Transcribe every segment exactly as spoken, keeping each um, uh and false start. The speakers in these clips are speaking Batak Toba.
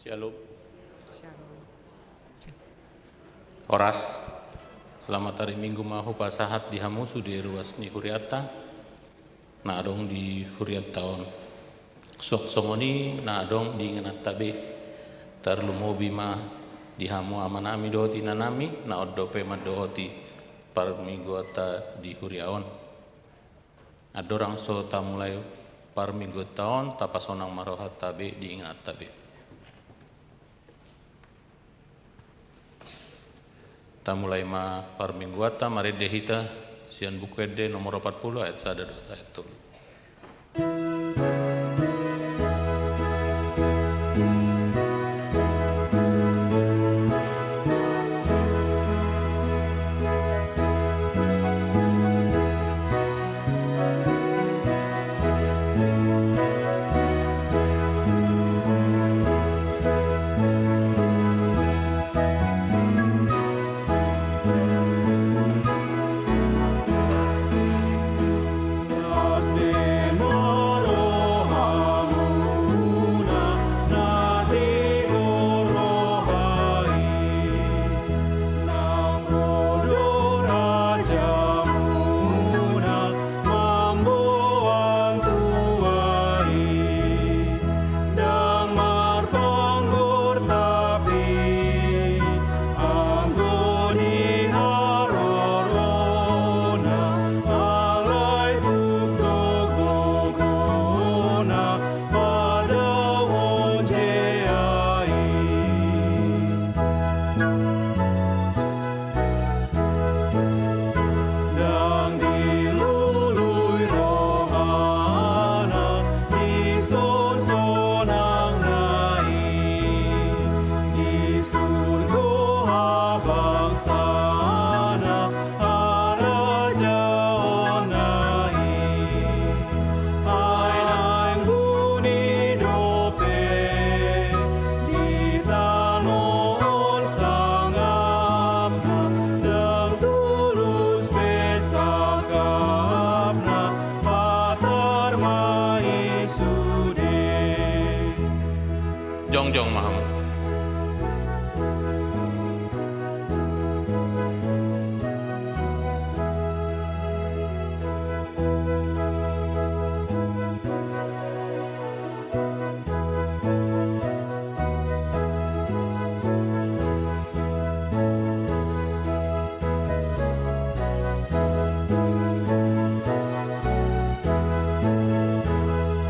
Shalom. Shalom. Horas. Selamat hari Minggu ma hupasahat di hamu sude ruas ni hurianta. Na adong di hurianta on. Suang songon i na adong di ingananta be. Tarlumobi ma di hamu amanami dohot inanami na on dope mandohoti parmingguanta di huria on. Andorang so tamulai parmingguanta on, tapasonang ma rohanta be di ingananta be. Tamulai ma parmingguanta, marende hita sian Buku Ende nomor opat pulu ayat sada dohot ayat tolu. Ndang marpanggor tapi anggo di harorona, alai tuk do gogona padaohon je ahu i. Ndang dilului rohana, dison sonangna i, di surgo habangsana, harajaonna i. Ai naeng buni dope di tano on sangapna, ndang tulus pe sangkapna, patar ma i sude. Jongjong ma hamu.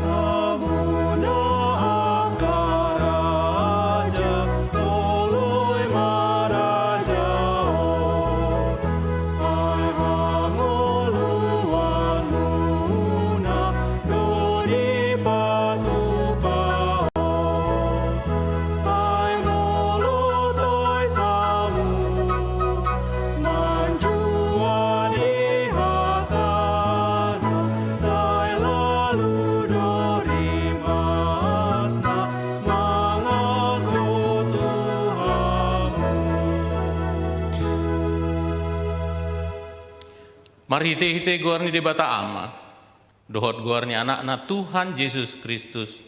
Hamuna angka raja, olo i marajahon, ai hangoluanmuna do dipatupahon. Ai molo tois hamu manjua di hatana, sai lalu do rimasna mangago tu hamu. Marhitehite goar ni Debata Ama, dohot goar ni Anakna Tuhan Jesus Kristus,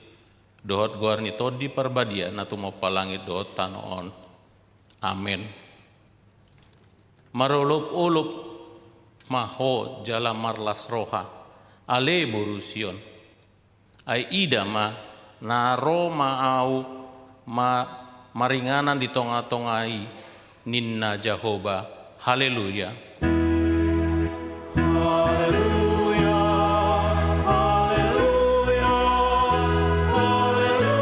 dohot goar ni Tondi Parbadia na tumompa langit dohot tano on. Amen. Marolopolop ma ho jala marlas roha, ale boru Sion. Ai ida ma, na ro ma ahu ma-, maringanan di tongatonga i, ninna Jahowa. Haleluya. Haleluya, haleluya, haleluya.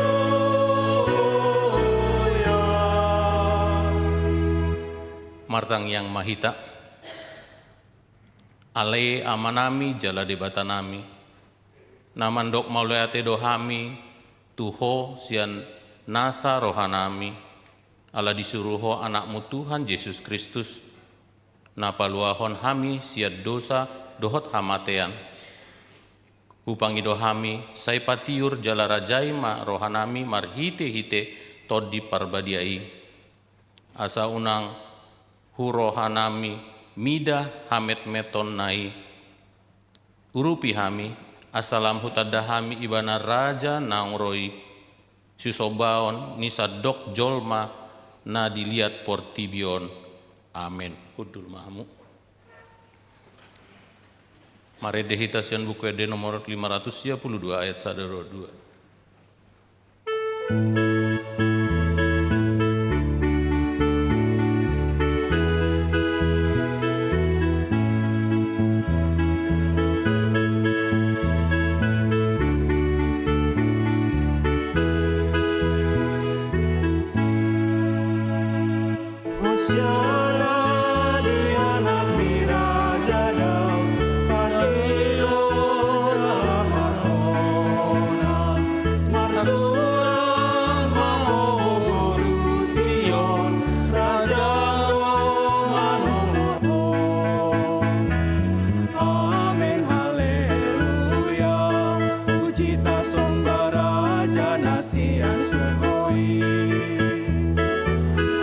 Martangiang ma hita. Ale Amanami jala Debatanami, na mandok mauliate do hami tu Ho sian nasa rohanami, ala disuru Ho Anakmu Tuhan Jesus Kristus, na paluahon hami sian dosa dohot hamatean. Hupangido hami, sai patiur jala rajai ma rohanami marhitehite Tondi Parbadia i. Asa unang hu rohanami mida hametmetonna i. Urupi hami, asa lam hutanda hami Ibana Raja naung ro i. sisombaon ni sandok jolma na di liat portibi on. Amen. Hundul ma hamu. Marende hita sian Buku Ende nomor lima ratus sia puluh dua ayat sada dohot dua. Hosiana di Anak ni Raja Daud, pardilo ma hona. Marsulang ma ho boru Sion, Raja do manolong ho. Amen, haleluya. Puji tasomba Raja na sian surgo i.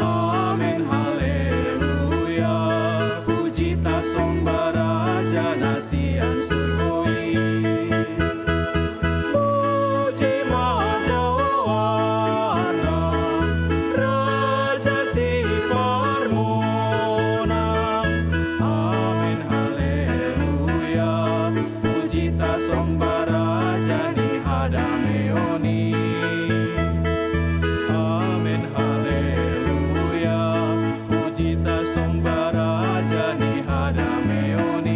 Amen, haleluya. Puji tasomba Raja na sian surgo i. Puji ma goarna, Raja siparmonang. Amen, haleluya. Puji tasomba Raja ni hadameon i. Amen, haleluya. Puji tasomba Raja ni hadameon i.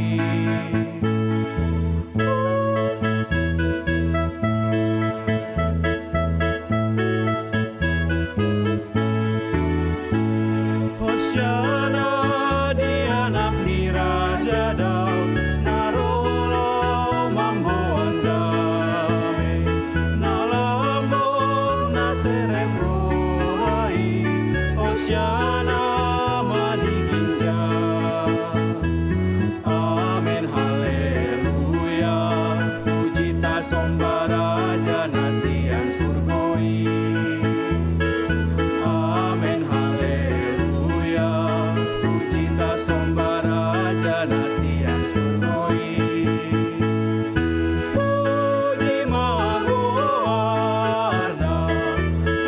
Hosiana di Anak ni Raja Daud, na ro laho mamboan dame, na lambok na serep roha i. Hosiana ma di ginjang. Amen, haleluya. Puji tasomba Raja na sian surgo i. Amen, haleluya. Puji tasomba Raja na sian surgo i. Puji ma goarna,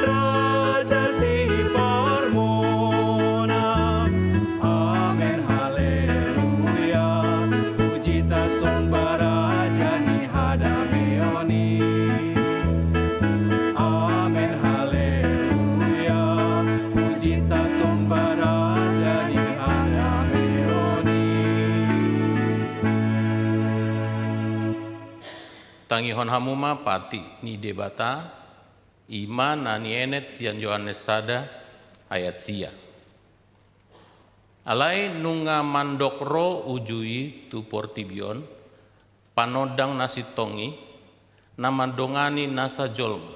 Raja siparmonang. Amen, haleluya. Puji tasomba Raja ni hadameon i. Amen, haleluya. Puji tasomba Raja ni hadameon i. Tangihon hamu ma patik ni Debata, i ma na nienet sian Johannes sada ayat sia. Alai nunga mandok ro uju i tu portibi on, panondang na sintong i, na mandongani nasa jolma.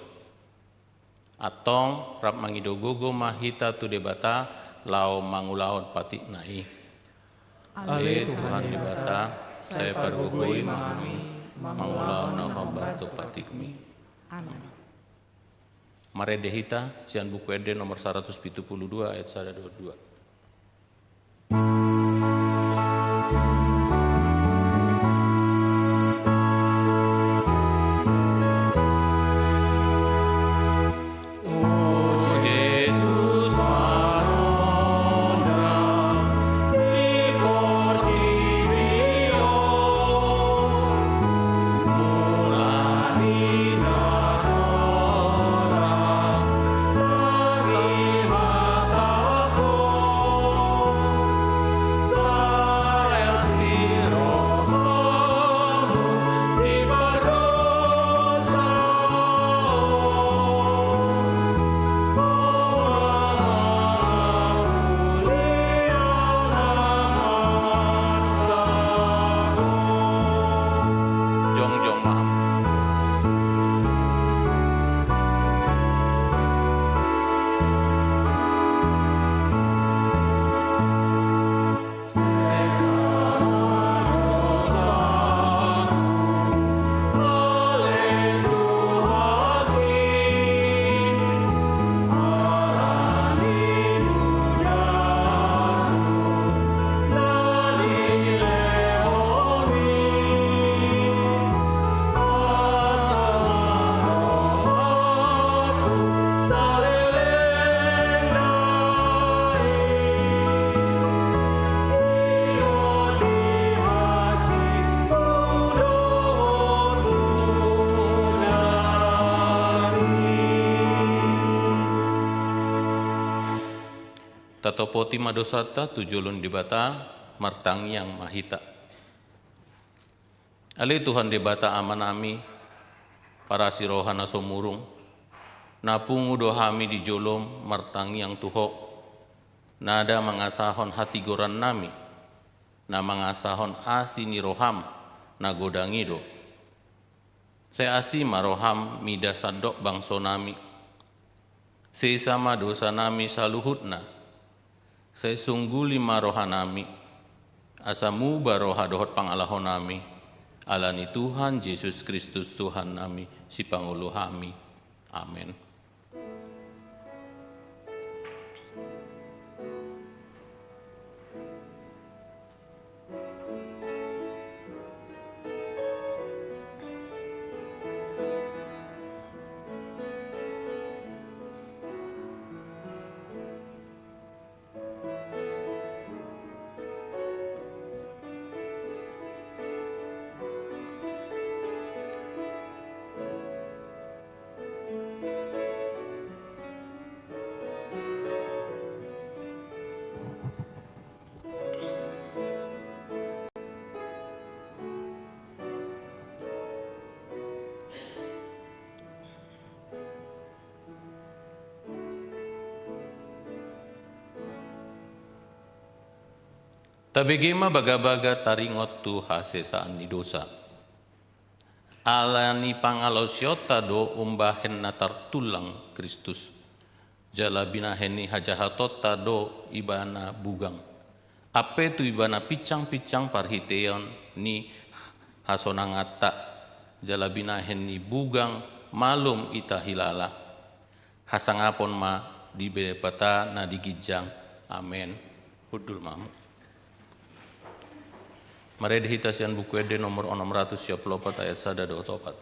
Antong rap mangido gogo ma hita tu Debata laho mangulahon patikna i. Ale Tuhan Debata, sai pargogoi ma hami mangulahon na hombar tu patikmi. Amen. Marende hita sian Buku Ende nomor saratus pitu pulu dua ayat sada dohot dua. Topoti ma dosanta tu jolo ni Debata, martangiang ma hita. Ale Tuhan Debata Amanami, parasi roha na sumurung, na pungu do hami di jolom martangiang tu Ho, nada mangasahon hatigorannami, na mangasahon asi ni roham na godang i do. Sai asi ma roham mida sandok bangsonami. Sesa ma dosanami saluhutna. Sai sungguli ma rohanami, asa muba roha dohot pangalahonami, ala ni Tuhan Jesus Kristus Tuhannami, Sipangolu hami. Amen. Tabege ma bagabaga taringot tu hasesaan ni dosa. Ala ni pangalaosionta do umbahen na tartulang Kristus. Jala binahen ni hajahatonta do Ibana bugang. Ampe tu Ibana pinsangpinsang parhiteion ni hasonanganta. Jala binahen ni bugang malum ita hilala. Hasangapon ma di Debata na di ginjang. Amen. Hundul ma hamu. Marende hita sian Buku Ende nomor onom ratus sia pulu opat ayat sada dohot opat.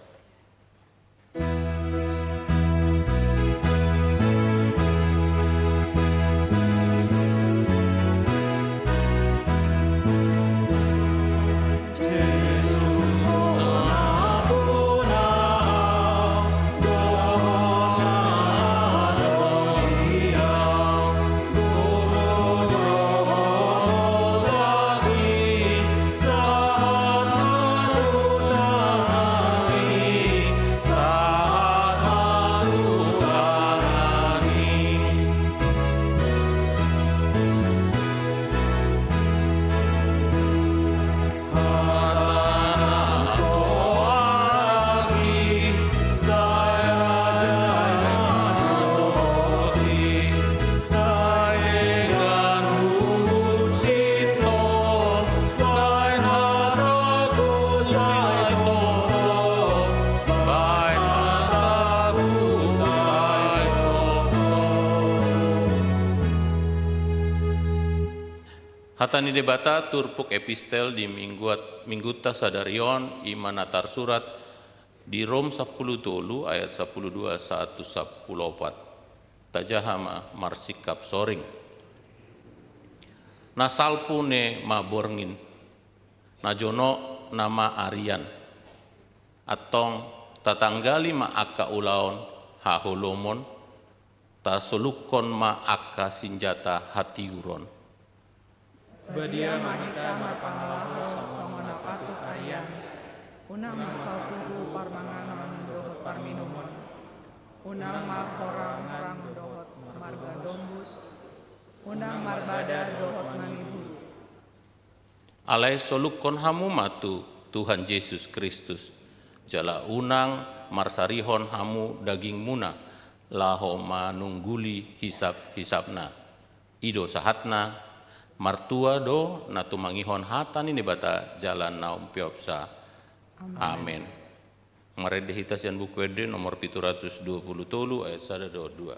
Hata ni Debata turpuk epistel di mingguat-, minggunta sadari on, i ma na tarsurat di Rom sampulu tolu ayat sampulu dua sahat tu sampulu opat. Tajaha ma marsingkap soring. Na salpu ne ma borngin, na jonok na ma arian. Antong tatanggali ma angka ulaon haholomon, tasolukkon ma angka sinjata hatiuron. Badia ma hita marpangalaho songon na patut arian. Unang ma salpu tu parmanganon dohot parminumon. Unang ma horang-horang dohot marga dombus. Unang marbadar dohot mangiburu. Alai solukkon hamu ma tu Tuhan Jesus Kristus, jala unang marsarihon hamu dagingmuna laho manungguli hisap-hisapna. I do sahatna, martua do na tumangihon hata ni Debata jala na umpeopsa. Amen. Amen. Marende hita sian Buku Ende nomor pitu ratus dua pulu tolu ayat sada dohot dua.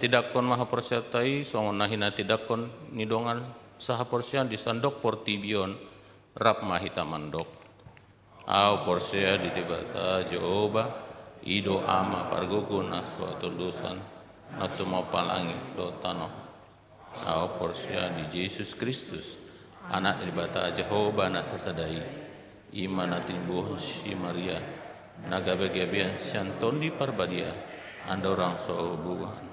Tindanghon ma haporseaonta i songon na hinatindangkon ni dongan sahaporseaon di sandok portibi on, rap ma hita mandok: Ahu porsea di Debata Jahowa, i do Ama pargogo na so hatondosan, na tumompa langit dohot tano. Ahu porsea di Jesus Kristus, Anak ni Debata Jahowa na sasada i, i ma na tinimbohon si Maria, na gabegabean sian Tondi Parbadia, andorang so hubungan.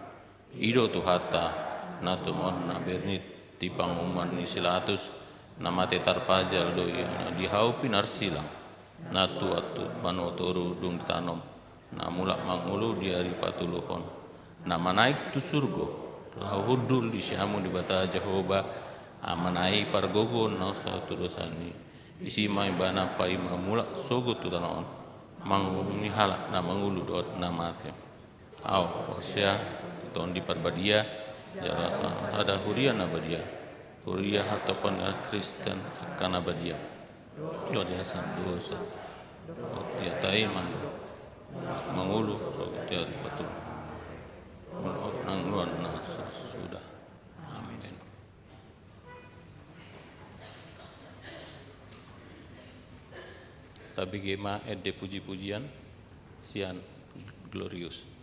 I do Tuhanta, na tumon na bernit di panguhuman ni si Pilatus, na mate tarpajal do ia di hau pinarsilang, na tuat tu banua toru dung ditanom, na mulak mangolu di ari patoluhon, na manaek tu surgo, laho hundul di siamun Debata Jahowa, Amana i pargogo na so hatondosan i. Disi ma Ibana paima mulak sogot tu tano on, manguhumi halak na mangolu dohot na mate. Ahu porsea di Tondi Parbadia, jala sasada huria na badia, huria hatopot ni halak Kristen angka na badia, dohot hasuhuton dosa, dohot di hata i ma, mangolu sogot di ari patoluhon, dohot hangoluan na so sasuda. Amen. Tabege ma ende pujipujian sian Glorious.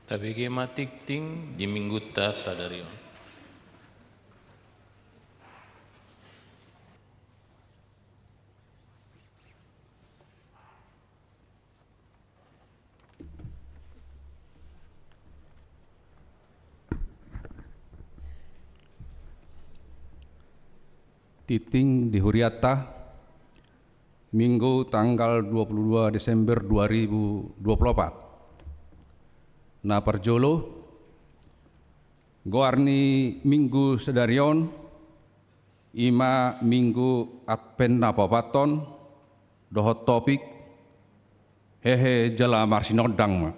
Tabege ma tingting di Minggunta sadari on. Tingting di hurianta, Minggu tanggal dua puluh dua Desember dua ribu dua puluh empat. Na parjolo, goar ni Minggu sadari on, i ma Minggu Advent na paopathon, dohot topik, hehe jala marsinondang ma.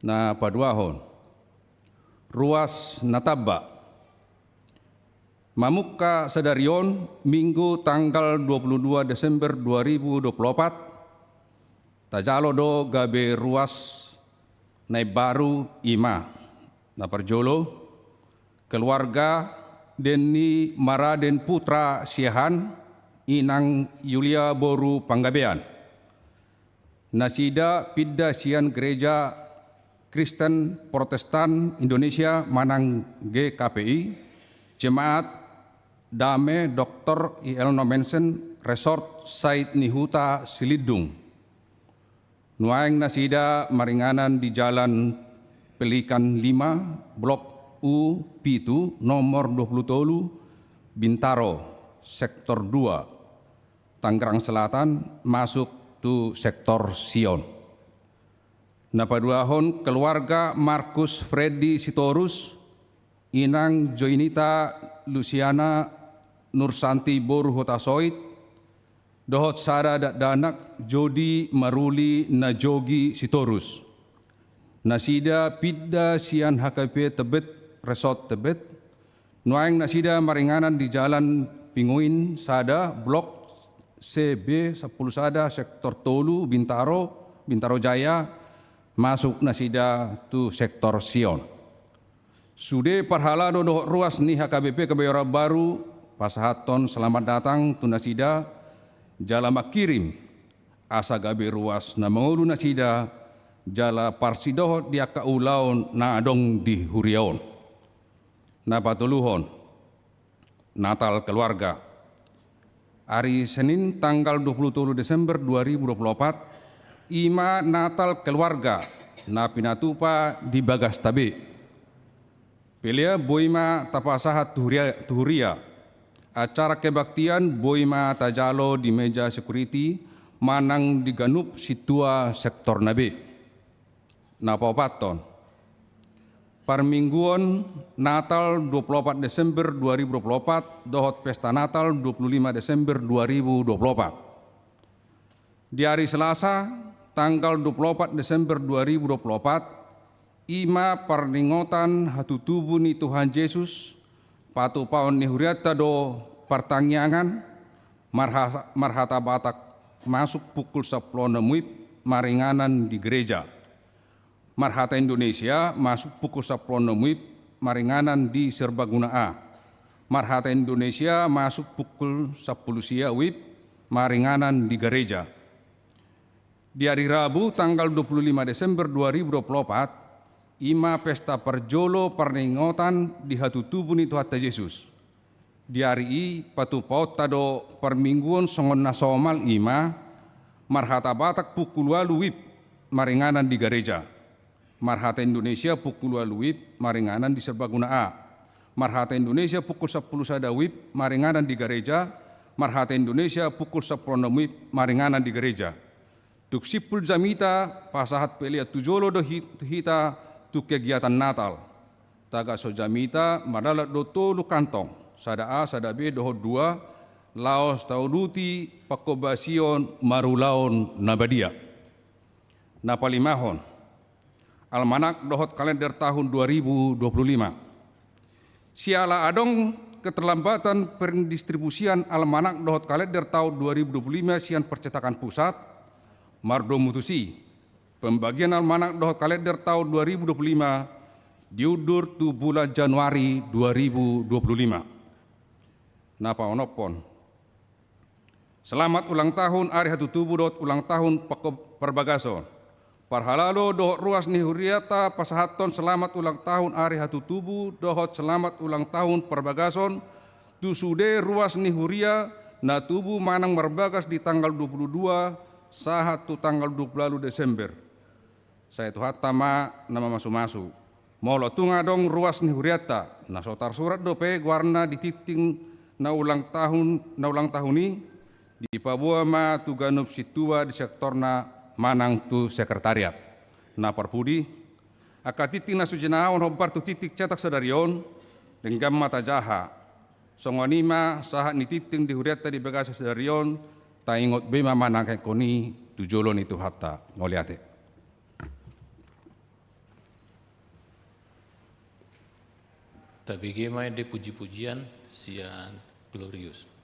Na paduahon, ruas na tamba. Mamungka sadari on, Minggu tanggal dua puluh dua Desember dua ribu dua puluh empat, tajalo do gabe ruas na imbaru, i ma. Na parjolo, keluarga Denny Maraden Putra Siahaan, inang Yulia boru Panggabean. Nasida pinda sian Gereja Kristen Protestan Indonesia manang G K P I, Jemaat Dame Doktor I Elno Mensen, Resort Sait ni Huta Silindung. Nuaeng nasida maringanan di Jalan Pelikan lima, Blok U pitu, nomor dua puluh tolu, Bintaro, Sektor dua, Tangerang Selatan, masuk tu Sektor Sion. Na paduahon, keluarga Markus Freddy Sitorus, inang Joinita Lusiana Nursanti boru Hutasoit, dohot sada dakdanak Jodi Maruli Najogi Sitorus. Nasida pinda sian H K B P Tebet, Resort Tebet. Nuaeng nasida maringanan di Jalan Pinguin sada, Blok C B sampulu sada, Sektor tolu, Bintaro, Bintaro Jaya, masuk nasida tu Sektor Sion. Sude parhalado dohot ruas ni H K B P Kebayoran Baru pasahathon selamat datang tu nasida, jala mangkirim asa gabe ruas na mangolu nasida, jala parsidohot di angka ulaon na adong di huria on. Na patoluhon, Natal keluarga. Ari Senin tanggal dua puluh tolu Desember dua ribu dua puluh empat, i ma Natal keluarga na pinatupa di bagasta be. Pelea boi ma tapasahat tu huria, tu huria. Acara kebaktian boi ma tajalo di meja security manang di ganup sintua sektorna be. Na paopathon, parmingguon Natal dua puluh opat Desember dua ribu dua puluh opat dohot pesta Natal dua puluh lima Desember dua ribu dua puluh opat. Di ari Selasa, tanggal dua puluh opat Desember dua ribu dua puluh opat, i ma parningotan hatutubu ni Tuhan Jesus, patupaon ni hurianta do partangiangan, marha-, marhata Batak masuk pukul sampulu onom wib maringanan di gereja. Marhata Indonesia masuk pukul sampulu onom wib maringanan di Serbaguna A. Marhata Indonesia masuk pukul sampulu sia wib maringanan di gareja. Di ari Rabu tanggal dua puluh lima Desember dua ribu dua puluh opat, i ma pesta parjolo parningotan di hatutubu ni Tuhanta Jesus. Di ari i patupaonta do parmingguon songon na somal, i ma marhata Batak pukul ualu wib maringanan di gareja. Marhata Indonesia pukul ualu wib maringanan di Serbaguna A. Marhata Indonesia pukul sampulu sada wib maringanan di gareja. Marhata Indonesia pukul sampulu onom wib maringanan di gareja. Dung simpul jamita, pasahat pelea tu jolo do hi-, hita tu kegiatan Natal. Taga so jamita, mardalak do tolu kantong, sada A, sada B dohot dua, laos tauduti panghobasion marulaon na badia. Na palimahon, almanak dohot kalender tahun dua ribu dua puluh lima. Siala adong keterlambatan pendistribusian almanak dohot kalender tahun dua ribu dua puluh lima sian percetakan pusat, mardomu tusi, pembagian almanak dohot kalender tahun dua ribu dua puluh lima diundur tu bulan Januari dua ribu dua puluh lima. Na paonomhon, selamat ulang tahun ari hatutubu dohot ulang tahun pako-, parbagason. Parhalado dohot ruas ni huriata pasahathon selamat ulang tahun ari hatutubu dohot selamat ulang tahun parbagason tu sude ruas ni huria na tubu manang marbagas di tanggal dua puluh dua sahat tu tanggal dua puluh ualu Desember. Sai Tuhanta ma na mamasumasu. Molo tung adong ruas ni huriata na so tarsurat dope goarna di tingting na ulang tahun, na ulang tahun i, dipaboa ma tu ganup sintua di sektorna manang tu sekretariat. Na parpudi, angka tingting na so jinahahon hombar tu tingting cetak sadari on, denggan ma tajaha. Songon i ma sahat ni tingting di huriata di bagasan sadari on, taingot be ma manangkehon i tu jolo ni Tuhanta. Mauliate. Tabege ma ende puji-pujian sian Glorius.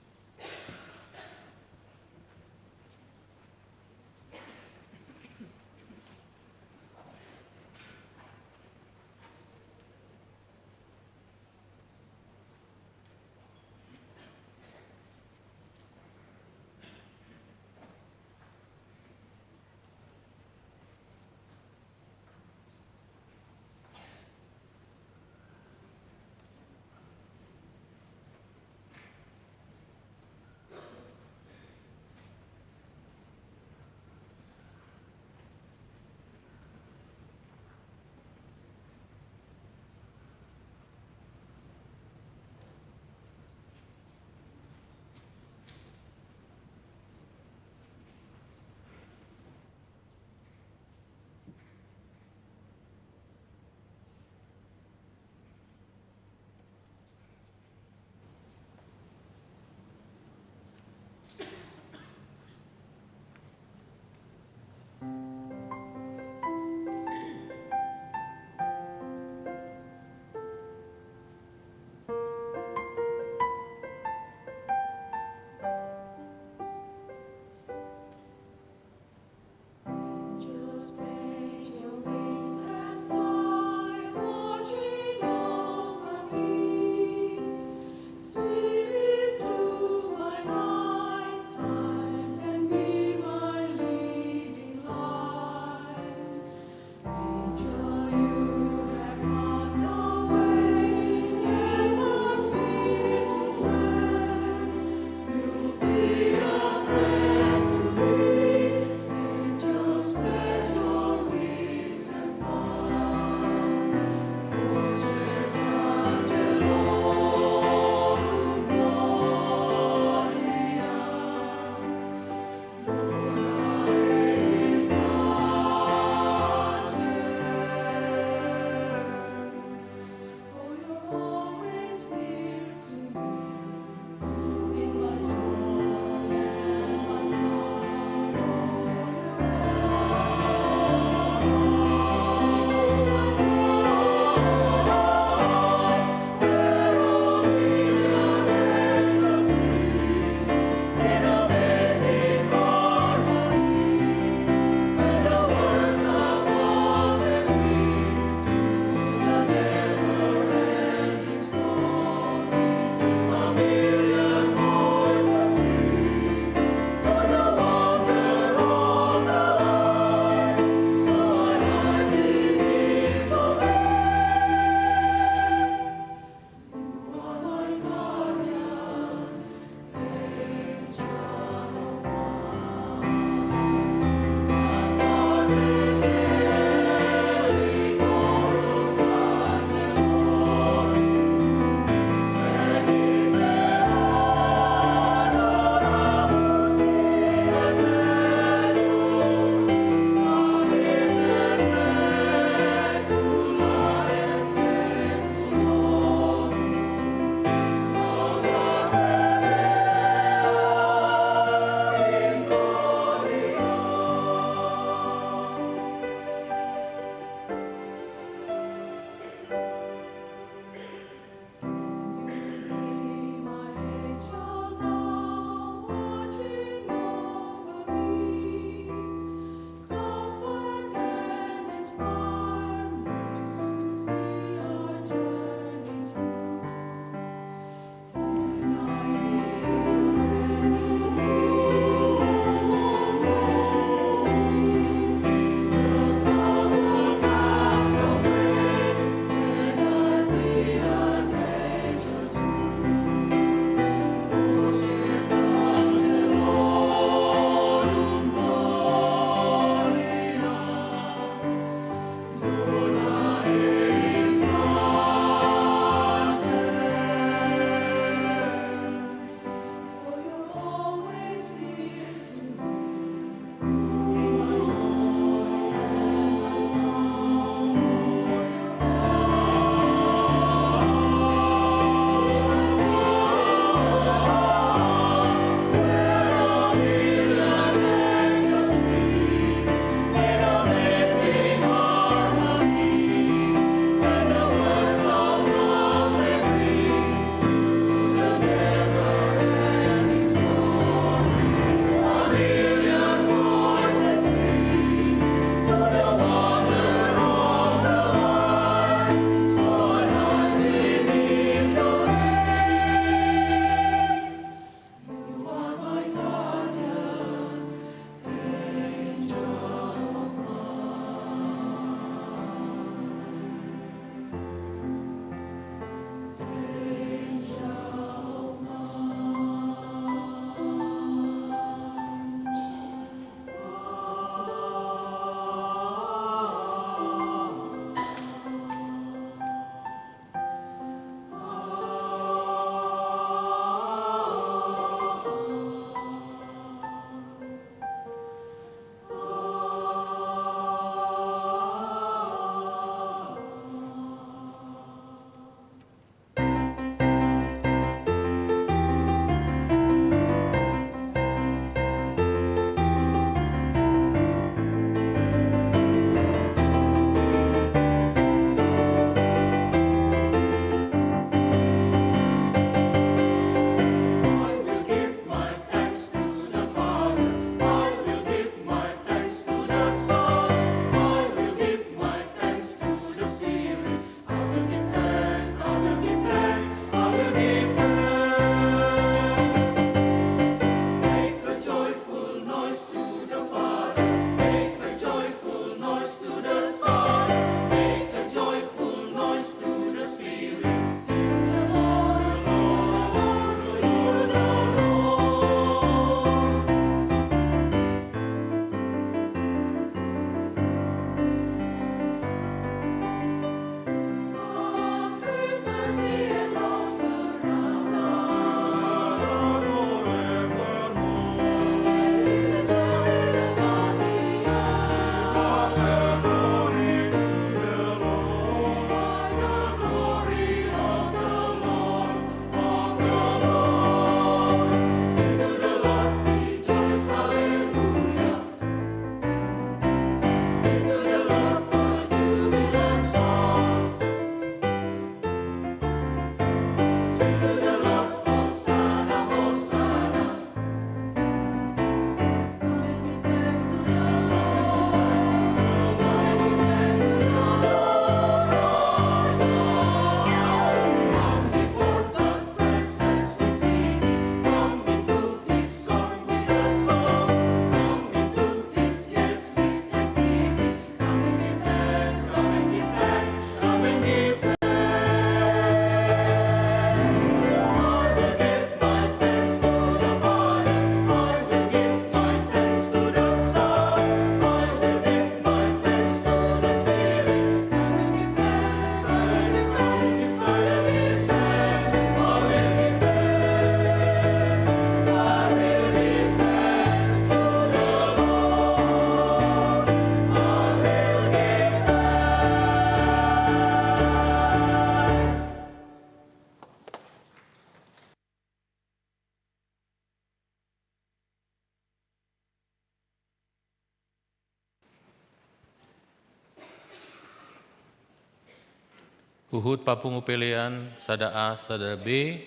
Huhut papungu pelean sada A sada B,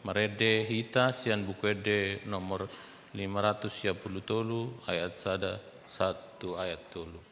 marende hita sian Buku Ende nomor lima ratus sia pulu tolu, ayat sada sahat tu ayat tolu.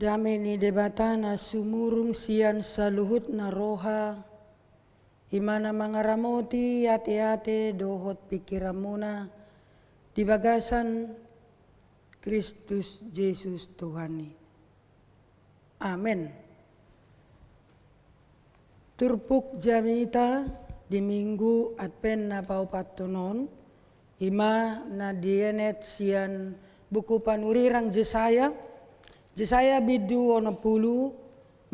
Dame ni Debata na sumurung sian saluhutna roha, i ma na mangaramoti ateate dohot pingkiranmuna di bagasan Kristus Jesus Tuhan i. Amen. Turpuk jamita di Minggu Advent na paopathon on, i ma na dienet sian buku panurirang Jesaya, Jesaya bindu onom pulu,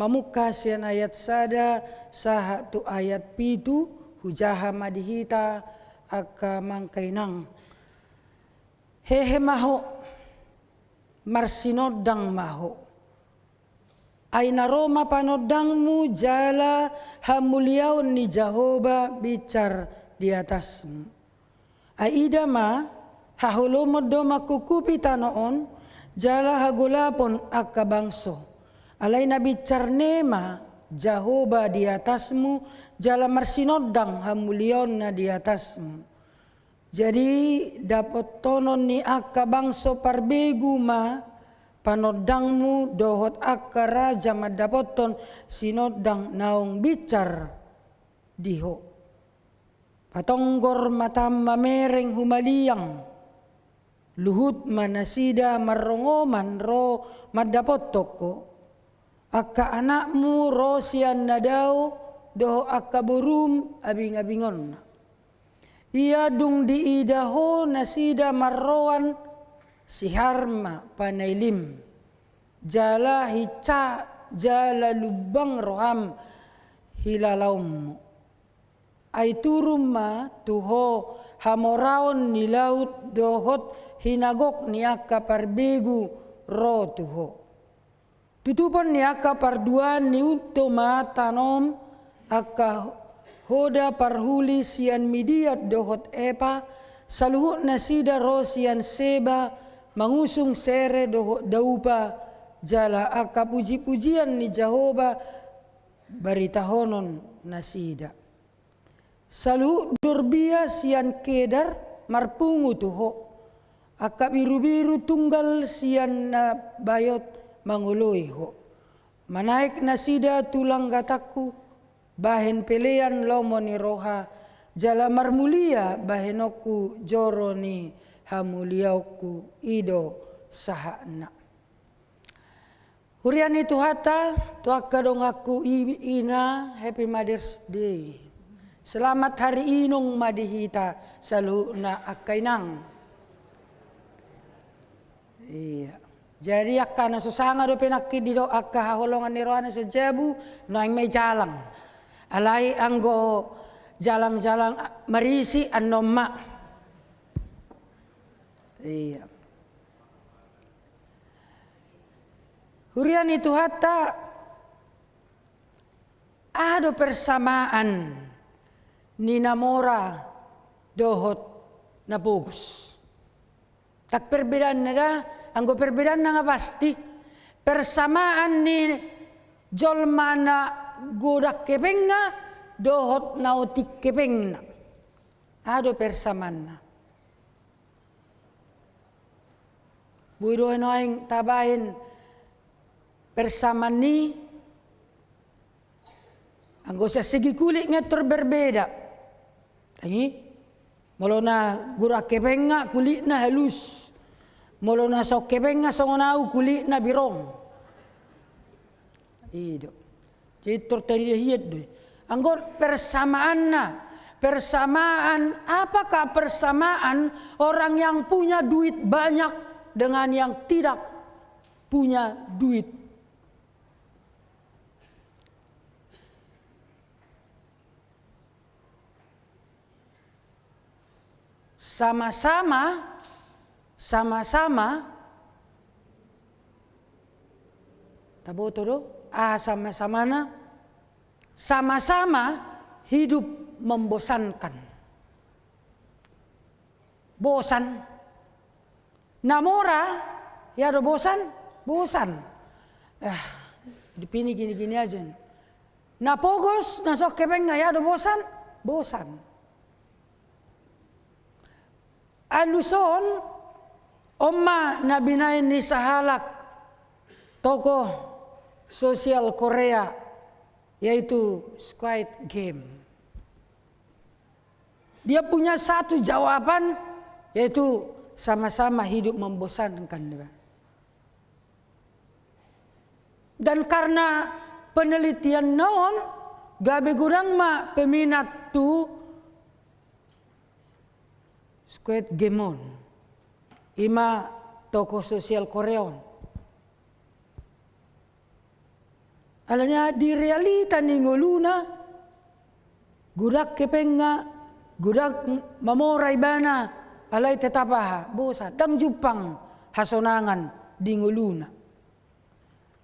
mamungka sian ayat sada sahat tu ayat pitu, hujaha ma di hita angka amang inang. Hehe ma ho, marsinondang ma ho. Ai na ro ma panondangmu jala hamuliaon ni Jahowa binsar di atasmu. Ai ida ma, haholomon do mangkungkupi tano on, jala hagolapon angka bangso. Alai na binsar ne ma Jahowa di atasmu, jala marsinondang hamuliaonna di atasmu. Jadi dapothonon ni angka bangso parbegu ma panondangmu, dohot angka raja mandapothon sinondang naung binsar di ho. Patonggor matam mamereng humaliang, luhut ma nasida marrongoman ro mandapothon ho. Angka anakmu ro sian na dao, dohot angka borum abingabingonna. Ia dung diida ho nasida marroan, sihar ma panailim, jala hinsa jala lumbang roham hilalaonmu. Ai turun ma tu ho hamoraon ni laut dohot hinagok ni angka parbegu ro tu ho. Tutupon ni angka parduaan ni unto ma tanom, angka hoda parhuli sian Midian dohot Epa, saluhut nasida ro sian Seba, mangusung sere dohot daupa, jala angka pujipujian ni Jahowa baritahonon nasida. Saluhut dorbia sian Kedar marpungu tu ho, angka birubiru tunggal sian na baot mangoloi ho. Manaek nasida tu langgatangku, bahen pelean lomo ni roha, jala marmulia bahenonku joro ni hamuliaonku, i do sahatna. Huria ni Tuhanta, tu angka donganku i-, ina, Happy Mother's Day. Selamat hari inong ma di hita saluhutna angka inang. Iya. Jadi angka na so sanga dope nangkin didok angka haholongan ni rohana sian jabu, nuaeng ma i jalang. Alai anggo jalang-jalang marisi annon ma. Iya. Huria ni Tuhanta, aha do persamaan ni na mora dohot na pogos? Ndang perbedaanna da, anggo perbedaanna nga pasti. Persamaan ni jolma na godang hepengna dohot na otik hepengna. Aha do persamaanna? Boi do nuaeng tabahen persamaan ni, anggo sian segi kulit nga tor berbeda. Tangi? Molo na godang hepengna kulitna halus. Molo na so hepengna songon au kulitna birong. I do. Jadi tor tarida hian do. Anggo persamaanna, persamaan, apakah persamaan orang yang punya duit banyak dengan yang tidak punya duit? Sama-sama, sama-sama, taboto do, aha sama-samana, sama-sama hidup membosankan. Bosan. Na mora, ia do bosan? Bosan. Ah, hidup ini gini-gini aja. Na pogos, na so hepengna, ia do bosan? Bosan. Aluson, on ma na binahen ni sahalak tokoh sosial Korea, yaitu Squid Game. Dia punya satu jawaban, yaitu sama-sama hidup membosankan. Dan karena penelitian na on, gabe godang ma peminat tu Squid Game on. Ima tokoh sosial Korea on. Alana di realita ni ngoluna, godang hepengna, godang mamora ibana, alai tetap aha, bosan, ndang jumpang hasonangan di ngoluna.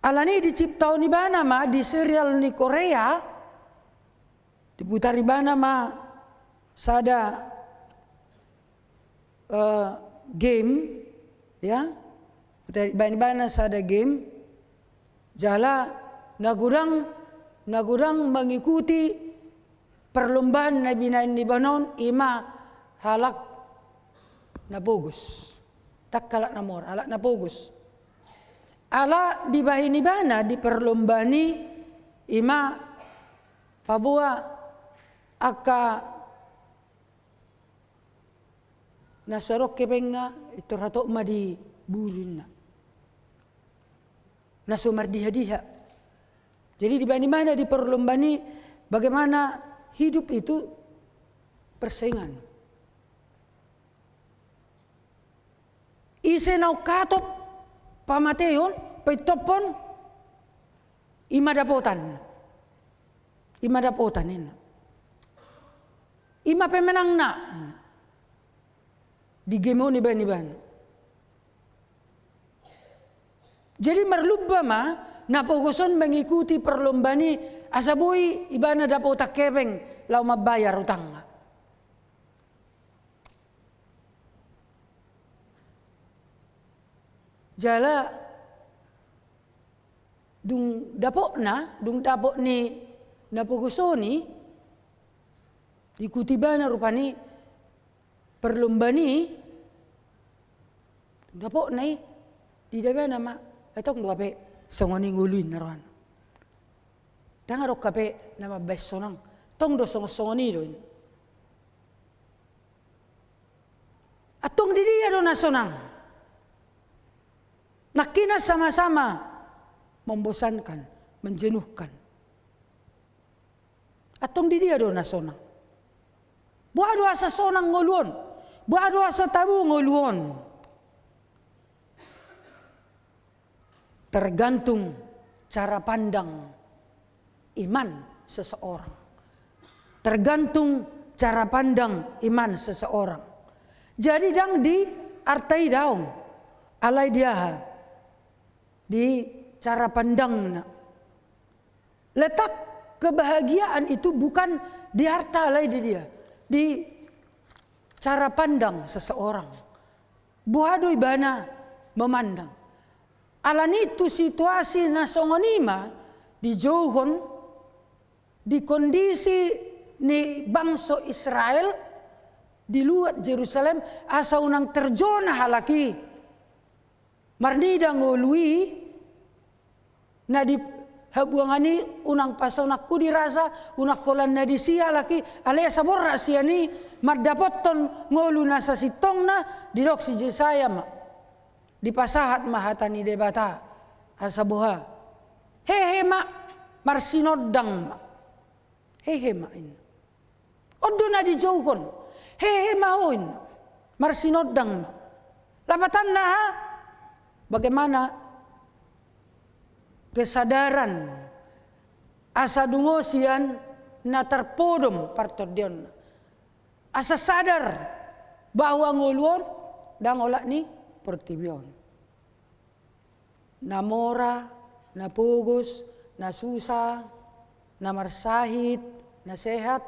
Alani diciptaon ibana ma di serial ni Korea, diputar ibana ma sada, eh, game, ya. Diputar ibana ma sada game, jala na godang, na godang mengikuti perlombaan na binahen ni ibana on, ima halak na pogos. Ndang halak na mora, halak na pogos. Ala dibahen ibana di perlombaan i, ima paboa angka na so adong hepengna, pintor hatop ma diburu ninna. Na so mardiha-diha. Jadi dibahen ibana di perlombaan i, bagaimana hidup itu persaingan. Ise naung hatop pamateon, paintophon, ima dapotan. Ima dapotan, ninna. Ima pemenangna. Di game on dibahen ibana. Jadi marlumba ma na pogos on mengikuti perlombaan i, asa boi ibana dapotan hepeng laho mambayar utangna. Jala dung dapotna, dung dapot ni na pogos on i, diikuti ibana rupani perlombaan i, dung dapotna i, dida ibana ma, ai tong do hape songon i ngolu i ninna rohana. Ndang adong hape na mambahen sonang, tong do songon-songon i do i. Antong di dia do na sonang? Nangkinan sama-sama membosankan, menjenuhkan. Antong di dia do na sonang? Boha do asa sonang ngolu on? Boha do asa tabo ngolu on? Tergantung cara pandang iman seseorang. Tergantung cara pandang iman seseorang. Jadi ndang di arta i daong, alai di aha? Di cara pandangna. Letak kebahagiaan itu bukan di harta, alai di dia, di cara pandang seseorang. Boha do ibana memandang. Alani tu situasi na songon i ma dijouhon di kondisi ni bangso Israel di luat Jerusalem, asa unang terjona halak i. Marnida ngolu i na di habuangan i, unang pasonanghu dirasa, unang holan na disi halak i, alai asa borhat sian i mandapothon ngolu na sasintongna. Didok si Jesaya ma, dipasahat ma hata ni Debata, asa boha? Hehe ma, marsinondang ma. Hehe ma, ninna. On do na dijouhon. Hehe ma ho, ninna. Marsinondang ma. Lapatanna aha? Bagaimana kesadaran asa dungo sian na tarpodom partondionna. Asa sadar bahwa ngolu on ndang olat ni portibi on. Na mora, na pogos, na susa, na marsahit, na sehat,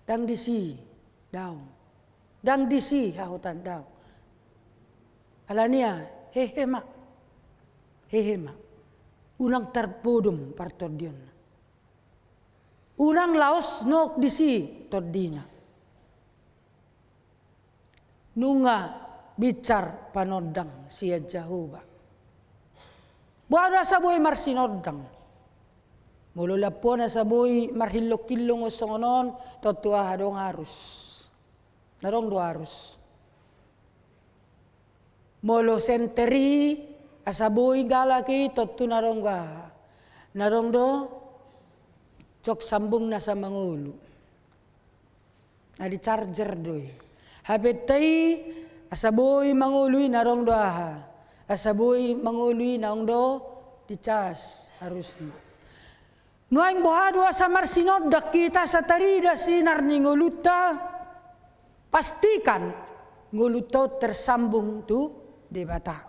ndang disi daong. Ndang disi hahotan daong. Alani aha? Hehe ma. Hehe ma. Unang tarpodom partondionna. Unang laos nok disi tondina. Nunga binsar panondang sian Jahowa. Boha do asa boi marsinondang? Molo lampuon asa boi marhillongkillong songon on, tontu aha, adong arus. Na adong do arus. Molo senter i asa boi galak i, tontu na adong do aha? Na adong do cok sambungna asa mangolu. Na di charger do i. Hapenta i asa boi mangolu i, na adong do aha? Asa boi mangolu i, na adong do dicas arusna. Nuaeng boha do asa marsinondang hita asa tarida sinar ni ngolunta? Pastikan ngolunta on tersambung tu Debata.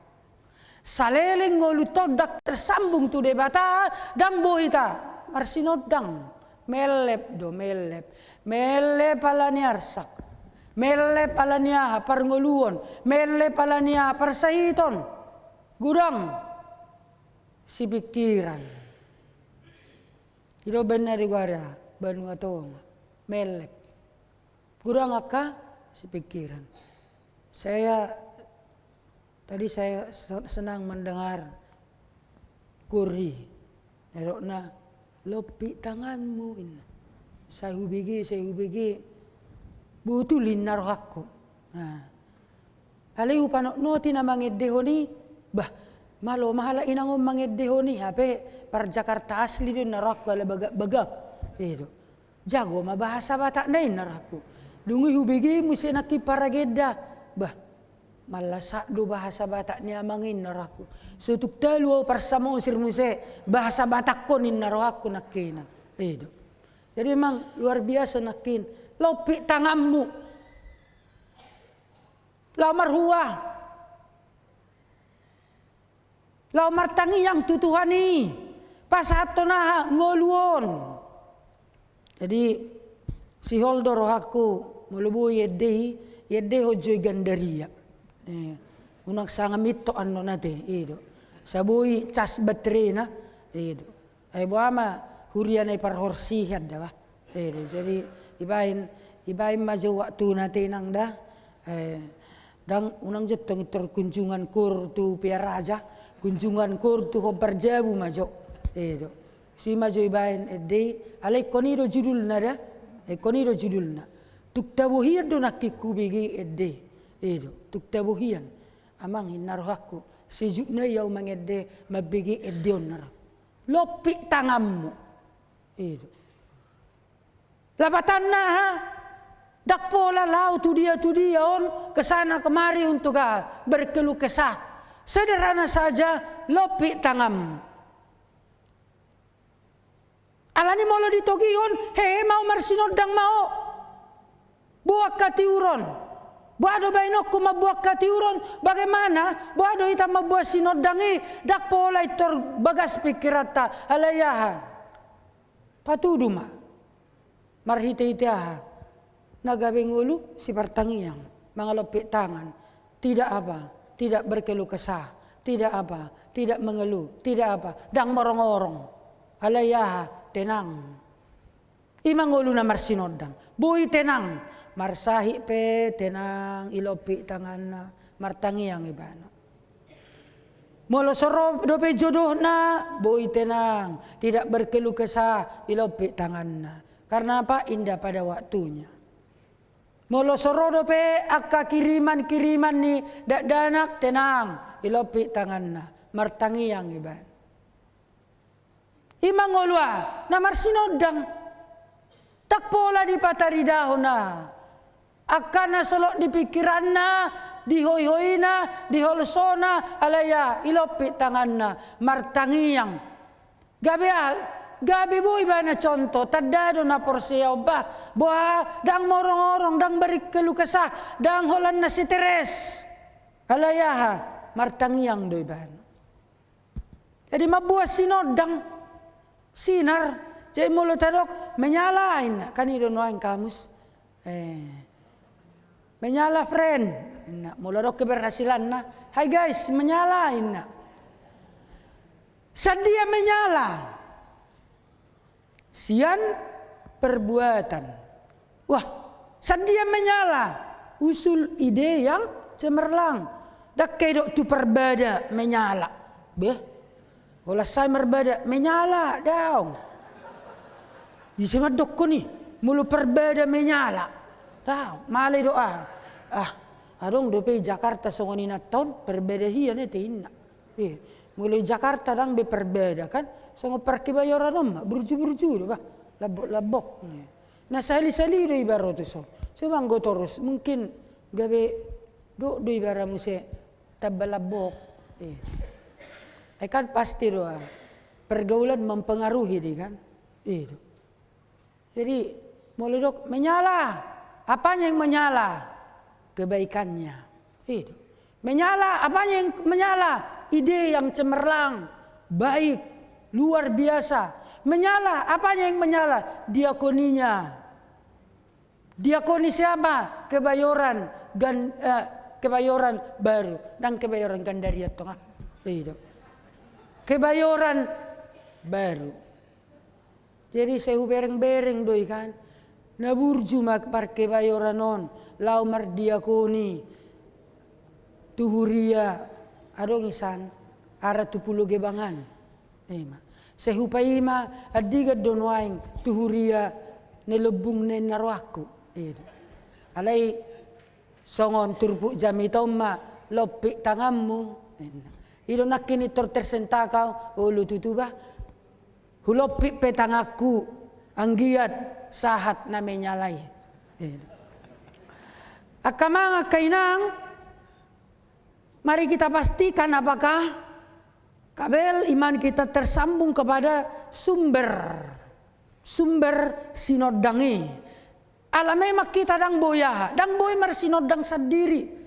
Saleleng ngolunta on ndang tersambung tu Debata, ndang boi hita marsinondang. Mellep do, mellep. Mellep ala ni arsak. Mellep ala ni aha, parngoluon. Mellep ala ni aha, parsahiton. Godang sipingkiran. I do umbahen na digoari aha? Banua tonga. Mellep. Godang angka sipingkiran. Saya, tadi saya se-, senang mendengar koor i. Didokna, "Lompit tanganmu," ninna. Sai hubege, sai hubege. Botul ninna rohangku. Nah. Alai hupanotnoti na mangendehon i, bah, malo ma halak inang on mangendehon i, hape par Jakarta asli do ninna rohangku ala bagak-bagak. I do. Jago ma bahasa Batakna i ninna rohangku. Dung i hubege muse nangkin paragenda. Bah, mallasak do bahasa Batak ni amang i ninna rohangku. So tung talu au par Samosir muse bahasa Batakkon ninna rohangku nangkinan. I do. Jadi memang luar biasa nangkin. Lompit tanganmu. Laho marhua. Laho martangiang tu Tuhan i. Pasahathon aha? Ngolu on. Jadi, sihol do rohangku, molo boi ende i, iendehon jo i gandaria. Eh, unang sanga mintok annon ate, i do. Asa boi cas baterena, i do. Ai boha ma huria na i parhorsihan da bah. Eh, jadi ibaen, ibaen ma jo waktuna ate inang da. Eh, ndang unang jo tong i tor kunjungan koor tu Pearaja, kunjungan koor tu Hombar Jabu ma jo. Eh, do. Si ma jo ibaen ende i, alai ingkon i do judulna da. Ingkon i do judulna. Tung tabo hian do nangkin hubege ende i. Eh, do. Tung tabo hian. Amang ninna rohangku. Sejukna i au mangende, mambege ende on ninna rohangku. Lompit tanganmu. I do. Lapatanna aha? Ndang pola laho tu dia tu dia on, ke sana kemari untuk aha? Berkeluh kesah. Sederhana saja, lompit tanganmu. Alani molo ditogihon, hehe ma au, marsinondang ma au. Boan hatiuron. Boha do baenonku mamboan hatiuron? Bagaimana? Boha do hita mamboan sinondang i? Ndang pola i tor bagas pingkiranta. Alai aha? Patudu ma. Marhitehite aha? Na gabe ngolu sipartangiang, mangalompit tangan. Tidak apa, tidak berkeluh kesah. Tidak apa, tidak mengeluh. Tidak apa, ndang morongorong. Alai aha? Tenang. I ma ngolu na marsinondang. Boi tenang. Marsahit pe tenang, i lompit tanganna. Martangiang ibana. Molo so ro dope jodohna, boi tenang. Tidak berkeluh kesah, i lompit tanganna. Karena apa? Indah pada waktunya. Molo so ro dope angka kiriman-kiriman ni dakdanak, tenang, i lompit tanganna. Martangiang ibana. I ma ngolu aha? Na marsinondang. Ndang pola dipataridahon aha? Angka na solot di pingkiranna, di hoihoina, di holsona, alai aha? I lompit tanganna, martangiang. Gabe aha? Gabe boi ibana contoh, tanda do na porsea on bah. Boha? Ndang morongorong, ndang berkeluh kesah, ndang holan na stres. Alai aha? Martangiang do ibana. Jadi mamboan sinondang, sinar. Jadi molo tadok, menyala, ninna. Kan i do nuaeng kamus. Eh. Menyala, friend, ninna. Molo adong keberhasilanna. Hai guys, menyala, ninna. Sian dia menyala? Sian perbuatan. Wah, sian dia menyala? Usul ide yang cemerlang. Ndang hea didok tu parbada menyala. Beh. Holan sai marbada, menyala, daong. Ise mandokkon i, molo parbada menyala. Daong, male do aha. Ah, adong dope i Jakarta songon i nantoan, parbada hian ate inna. Iya. Molo i Jakarta ndang be parbada kan, songon par Kebayoran on ma, burju-burju do bah, lambok-lambok. Iya. Na sahali-sahali do iba ro tu son. Coba anggo torus, mungkin gabe do, do iba ra muse tamba lambok. Iya. Ai kan pasti do, ah, pergaulan mempengaruhi di kan. Iya do. Jadi, molo dok menyala, apanya yang menyala? Kebaikannya. Iya do. Menyala, apanya yang menyala? Ide yang cemerlang, baik, luar biasa. Menyala, apanya yang menyala? Diakoninya. Diakoni siapa? Kebayoran gan-, eh, Kebayoran Baru. Ndang Kebayoran Gandaria Tonga. Iya do. Kebayoran Baru. Jadi sai hubereng-bereng do i kan. Na burju ma par Kebayoran on, laho mardiakoni tu huria, adong i san, ara tu Pulo Gebangan. Ima. Sai hupaima andigan do nuaeng tu huria ni lambung ni ninna rohangku. Iya do. Alai songon turpuk jamita on ma, lompit tanganmu. Ninna. I do nangkin i tor tersentang au, olo tutu bah. Hulompit pe tanganku, anggiat sahat na menyala i. Angka amang, angka inang, mari kita pastikan apakah kabel iman kita tersambung kepada sumber, sumber sinondang i. Ala memang hita ndang boi aha, ndang boi marsinondang sandiri.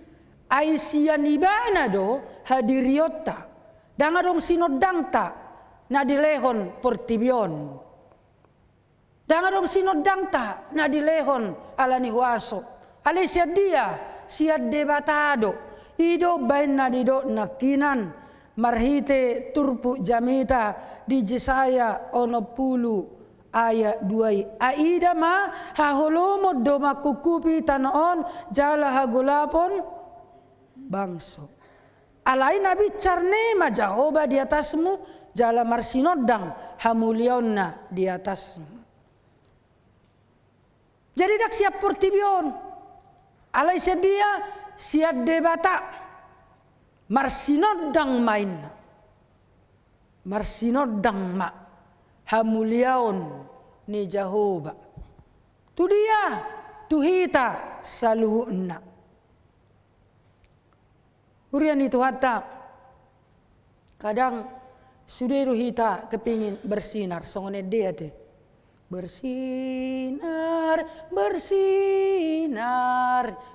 Ai sian ibana do hadirionta. Ndang adong sinondangta na dilehon portibi on. Ndang adong sinondangta na dilehon ala ni huaso. Alai sian dia? Sian Debata do. I do baen na nidok nangkinan marhite turpuk jamita di Jesaya onom pulu ayat dua i. Aida ma haholomon do mangkungkupi tano on jala hagolapon bangso. Alai na binsar ne ma Jahowa di atasmu jala marsinondang hamuliaonna di atasmu. Jadi ndang sian portibi on. Alai sian dia? Sian Debata. Marsinondang ma inna. Marsinondang ma hamuliaon ni Jahowa. Tu dia? Tu hita saluhutna. Huria ni Tuhanta, kadang sude do hita kepingin bersinar, songon ende ate. Bersinar, bersinar.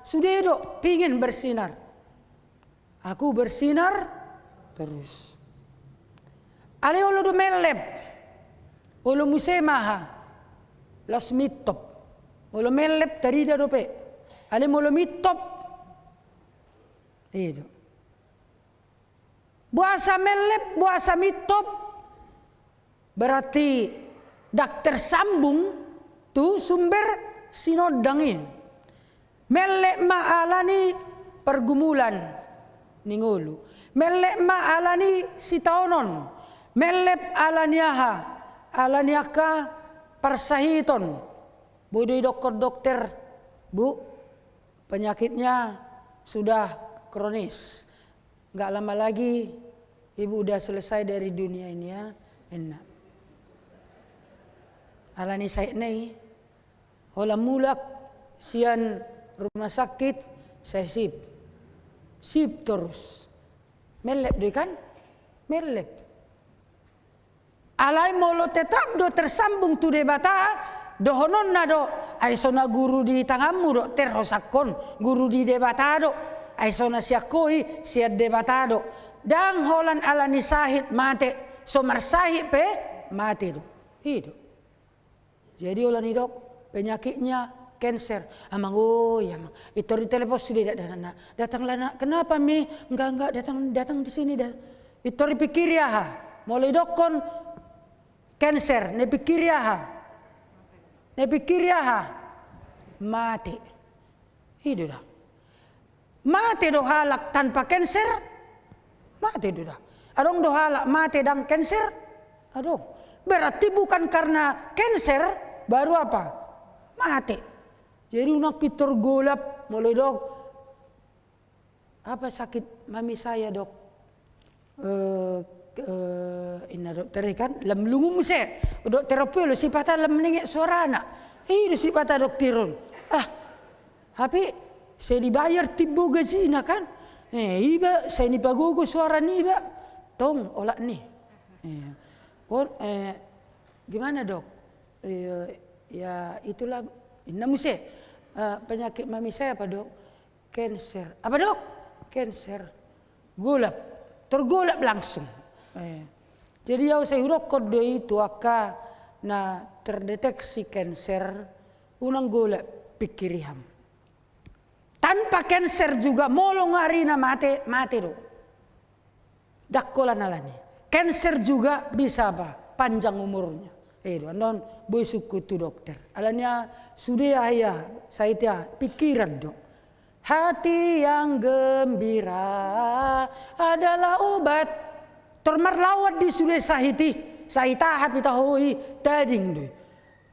Sude do pingin bersinar. Aku bersinar terus. Alai olo do mellep. Olo muse ma aha? Laos mintop. Olo mellep tarida dope. Alai molo mintop, i do. Boasa mellep, boasa mintop? Berarti ndang tersambung tu sumber sinondang i. Mellep ma ala ni pergumulan ni ngolu. Mellep ma ala ni sitaonon. Mellep ala ni aha? Ala ni angka parsahiton. Boi do idokkon dokter, Bu, penyakitnya sudah kronis. Nggak lama lagi ibu udah selesai dari dunia ini ya, ninna. Ala ni sahitna i, holan mulak sian rumah sakit, sai sip. Sip torus. Mellep do i kan? Mellep. Alai molo tetap do tersambung tu Debata, dohononna do, ai so na guru di tanganmu do, terhosangkon, guru di Debata do, ai so na sian ho i, sian Debata do. Ndang holan ala ni sahit mate, so marsahit pe mate do. I do. Jadi holan idok, penyakitnya cancer. Amang, oh iya, Amang. Intor ditelepon sude da-, da-, da-, datanglah, Nak. Kenapa, Mi? Enggak, enggak, datang, datang di sini dah. Intor dipikiri aha? Molo idokkon cancer, na dipikiri aha? Na dipikiri aha? Mate. I do da. Mate do halak tanpa cancer, mate do da. Adong do halak mate ndang cancer? Adong. Berarti bukan karena cancer baru apa? Mate. Jadi unang pintor golap, molo didok, apa sakit mami saya, Dok? Eh, eh, inna dokter i kan, lam lungun muse. Dokter, opo olo sipata lam ninget suarana. I do sipata dokter on. Ah, hape sai dibayar timbo gajina kan. Eh, iba sai nipagogo suara niba. Tong olat ni. Eh, on, eh, gimana, Dok? Eh, ya itulah, inna muse. Eh, penyakit mami saya apa, Dok? Cancer. Apa, Dok? Cancer. Golap. Torgolap langsung. Eh. Jadi au sai hudokkon do i tu angka na terdeteksi cancer, unang golap, pikiri ham. Tanpa cancer juga, molo nunga arina mate, mate do. Ndang holan alani. Cancer juga bisa apa? Panjang umurnya. Eh, do, annon boi sungkun tu dokter. Alani a sude aha ia, sahit ia, pikiran do. Hati yang gembira adalah obat. Tor marlaoan do i sude sahit i, sahit aha pe taho i, tading do i.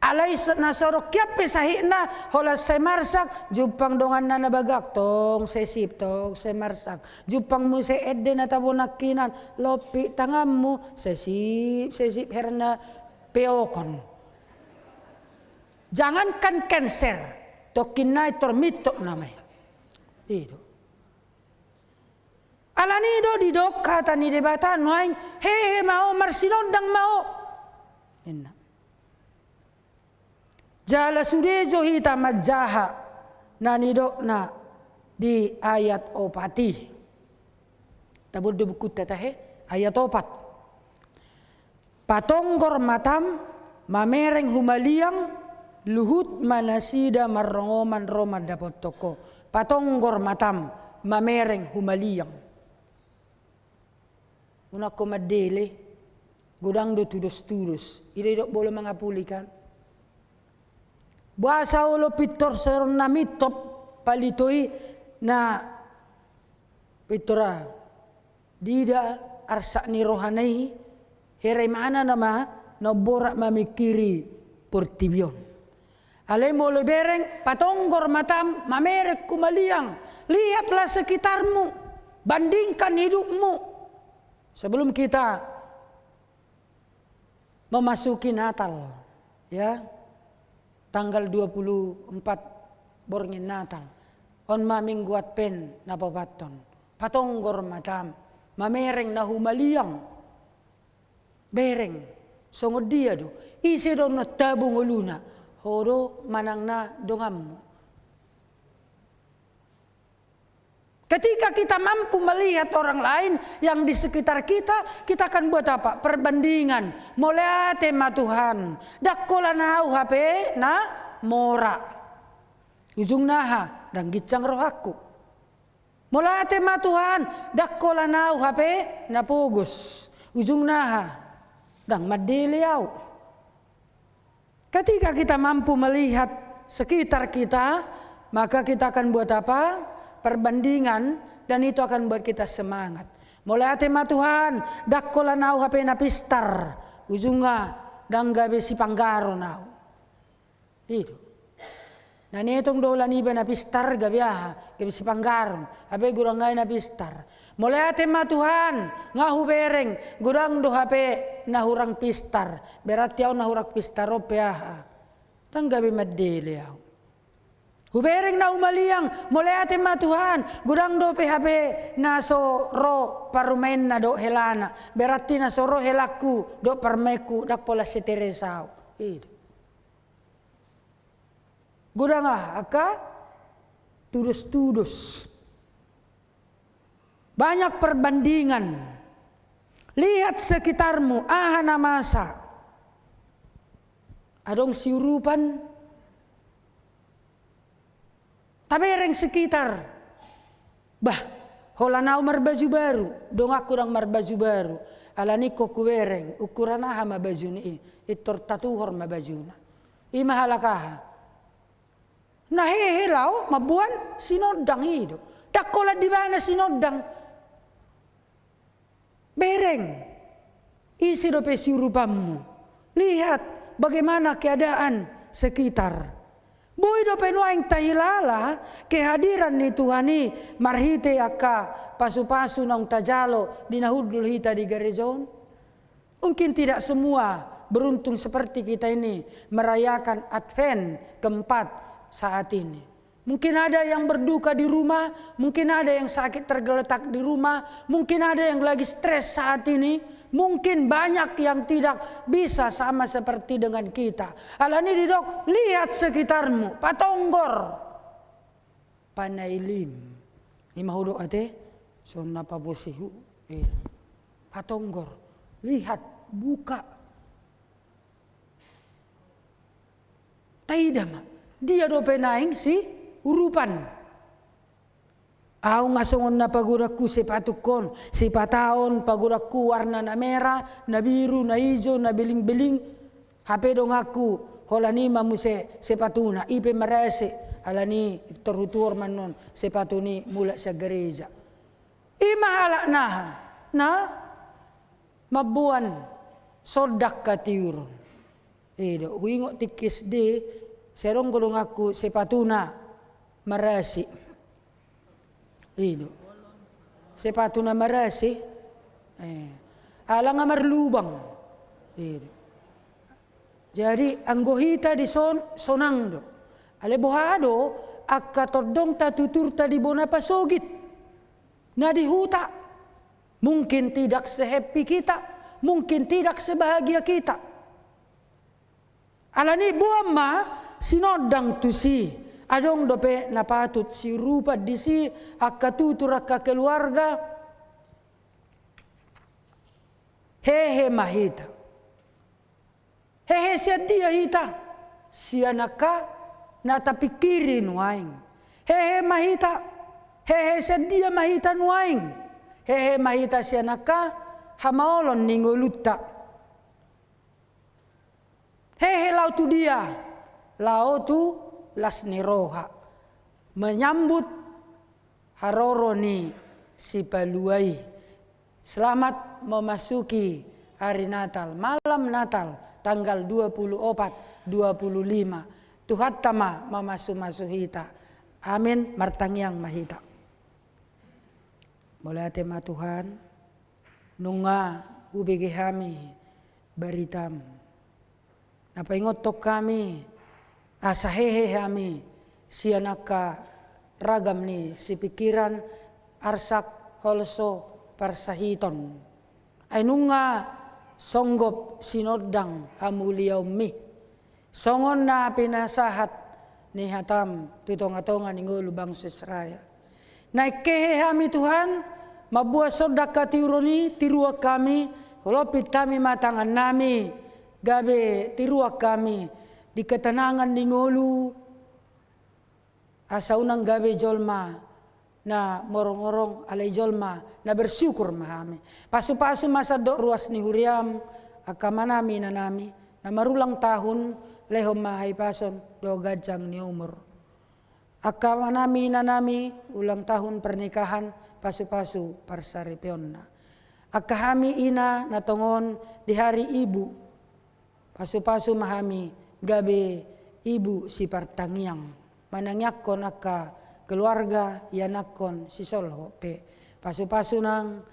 Alai so, na so adong hian pe sahitna, holan sai marsak, jumpang donganna na bagak, tong sai sip, tong sai marsak. Jumpang muse ende na tabo nangkinan, lompit tanganmu, sai sip, sai sip herna peokon. Jangankan cancer, tongkin nai tor mintop nama i. I do. Alani i do didok hata ni Debata nuaeng, hehe ma ho, marsinondang ma ho. Inna. Jala sude jo hita manjaha na nidokna di ayat opat i. Tabo do bukunta tahe, ayat opat. Patonggor matam, mamereng humaliang, luhut ma nasida marrongoman ro mandapothon ho. Patonggor matam, mamereng humaliang. Unang ho mandele, godang do tudos-tudos. I do didok molo mangapuli kan. Boasa olo pintor songon na mintop palito i na pintor a. Diida arsak ni rohana i, hera imana nama na umborat mamingkiri portibi on. Alai molo bereng, patonggor matam, mamereng humaliang, lihatlah sekitarmu, bandingkan hidupmu. Sebelum kita memasuki Natal, ya, tanggal dua puluh empat borngin Natal, on ma Minggu Advent na paopathon, patonggor matam, mamereng na humaliang. Bereng, songon dia do? Ise do na tabo ngoluna? Ho do manang na donganmu? Ketika kita mampu melihat orang lain yang di sekitar kita, kita akan buat apa? Perbandingan. Mauliate ma Tuhan. Ndang holan au hape na mora. Ujungna aha? Ndang ginsang rohangku. Mauliate ma Tuhan, ndang holan au hape na pogos. Ujungna aha? Ndang mandele au. Ketika kita mampu melihat sekitar kita, maka kita akan buat apa? Perbandingan, dan itu akan buat kita semangat. Mauliate ma Tuhan, ndang holan au hape na pistar. Ujungna ndang gabe sipanggaron au. I do. Na netong do holan iba na pistar gabe aha? Gabe sipanggaron. Hape godang nai na pistar. Mauliate ma Tuhan, nga hubereng, godang do hape na hurang pistar. Berarti au na hurang pistar on pe aha? Ndang gabe mandele au. Hubereng na humaliang, mauliate ma Tuhan, godang dope hape na so ro parumaenna dohot helana. Berarti na so ro helangku dohot parumaenku, ndang pola seteres au. I do. Godang aha? Angka tudos-tudos. Banyak perbandingan. Lihat sekitarmu, aha na masa. Adong siurupan. Tabereng sekitar. Bah, holan au marbaju baru, donganku ndang marbaju baru. Alani ingkon hubereng, ukuran aha ma bajuna i, pintor tatuhor ma bajuna. I ma halak aha? Na hehe laho mamboan sinondang, i do. Ndang holan di ibana sinondang. Bereng, ise dope siurupanmu. Lihat bagaimana keadaan sekitar. Boi dope nuaeng tahilala kehadiran ni Tuhan i marhite angka pasu-pasu naung tajalo di na hundul hita di gareja on. Mungkin tidak semua beruntung seperti kita ini merayakan Advent keempat saat ini. Mungkin ada yang berduka di rumah, mungkin ada yang sakit tergeletak di rumah, mungkin ada yang lagi stres saat ini, mungkin banyak yang tidak bisa sama seperti dengan kita. Alani didok, lihat sekitarmu, patonggor. Panailim. Ima hudok ate, sonna paposihu. Eh. Patonggor. Lihat, buka. Taida ma, dia dope naeng siurupan. Au nga songon na pagodangku sepatukkon, sipataon pagodangku warna na mera, na biru, na ijo, na beling-beling. Hape donganku, holan i ma muse sepatuna, i pe marasi, alani tortuor ma annon sepatu ni mulak sian gareja. I ma halak na, na mamboan sondak hatiuron. I do, huingot tingki S D, sai adong do donganku sepatuna marasi. I do. Sepatuna marasi. Eh. Ala nga marlubang. I do. Jadi, anggo hita dison, sonang do. Alai boha do, angka tondongta, tuturta di bona pasogit. Na di huta. Mungkin tidak se-happy kita, mungkin tidak sebahagia kita. Alani boan ma sinondang tusi, adong dope na patut siurupan disi, angka tutur, angka keluarga. Hehe ma hita. Hehe sian dia hita? Sian angka na tapingkiri nuaeng. Hehe ma hita? Hehe sian dia ma hita nuaeng? Hehe ma hita sian angka hamaolon ni ngolunta? Hehe laho tu dia? Laho tu las ni roha. Menyambut haroro ni Sipalua i. Selamat memasuki hari Natal, malam Natal, tanggal dua puluh opat, dua puluh lima. Tuhanta ma mamasu-masu hita. Amin, martangiang ma hita. Mauliate ma Tuhan, nunga hubege hami baritam. Na paingothon hami, asa hehe hami, sian angka ragam ni sipingkiran, arsak, holso, parsahiton. Ai nunga songgop sinondang hamuliaonmi. Songon na pinasahat ni hatam tu tonga-tonga ni ngolu bangso Israel. Naeng hehe hami Tuhan, mamboan sondak hatiuron i, tiruan hami, hulompit hami ma tangannami, gabe tiruan hami, di ketenangan ni ngolu, asa unang gabe jolma na morong-orong, alai jolma na bersyukur ma hami. Pasu-pasu ma sandok ruas ni huriam, angka amanami inanami, na marulang tahun, lehon ma hahipason, dohot ganjang ni umur. Angka amanami inanami, ulang tahun pernikahan, pasu-pasu parsaripeonna. Angka hami ina na tongon di hari ibu, pasu-pasu ma hami gabe ibu sipartangiang. Manangiangkon angka keluarga, ianakkon sisolhot pe. Pasu-pasu nang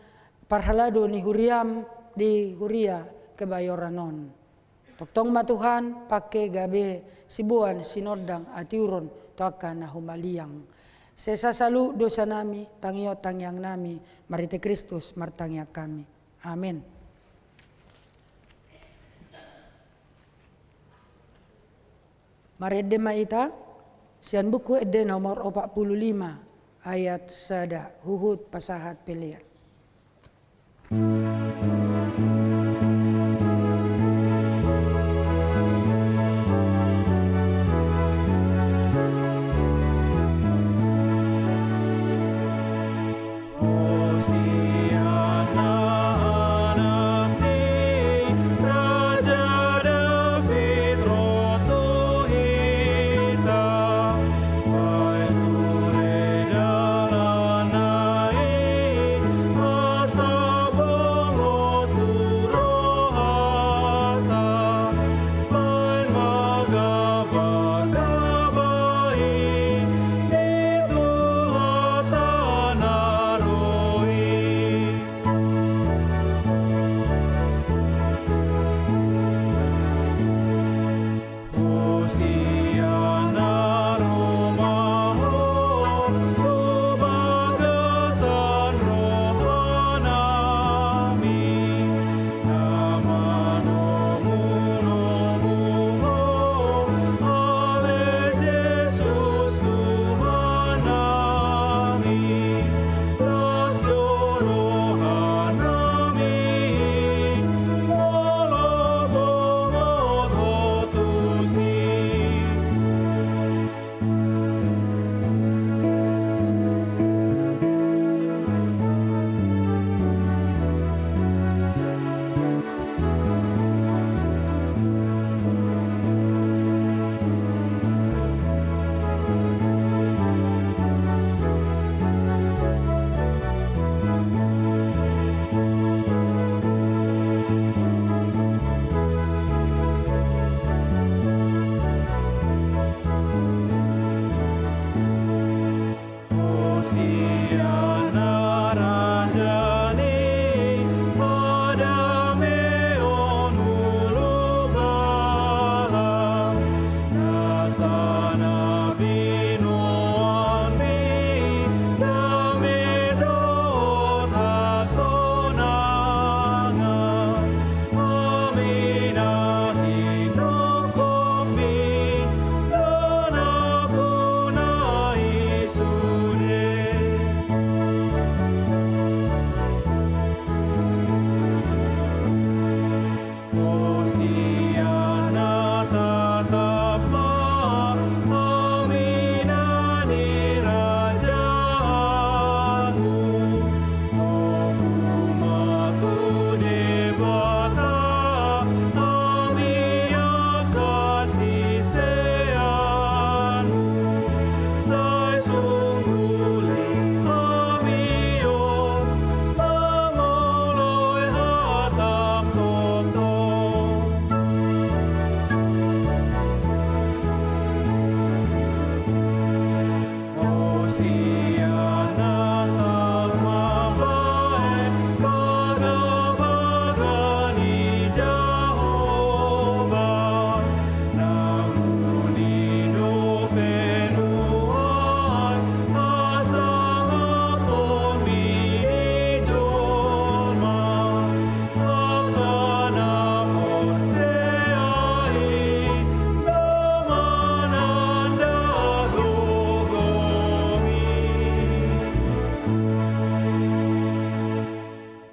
parhalado ni huriam di huria Kebayoran on. Tongtong ma Tuhan, pangke gabe siboan sinondang hatiuron tu angka na humaliang. Sesa saluhut dosanami, tangihon tangiangnami, marhite Kristus martangiang hami. Amin. Marende ma hita, sian Buku Ende nomor opat puluh lima, ayat sada, huhut pasahat pelean.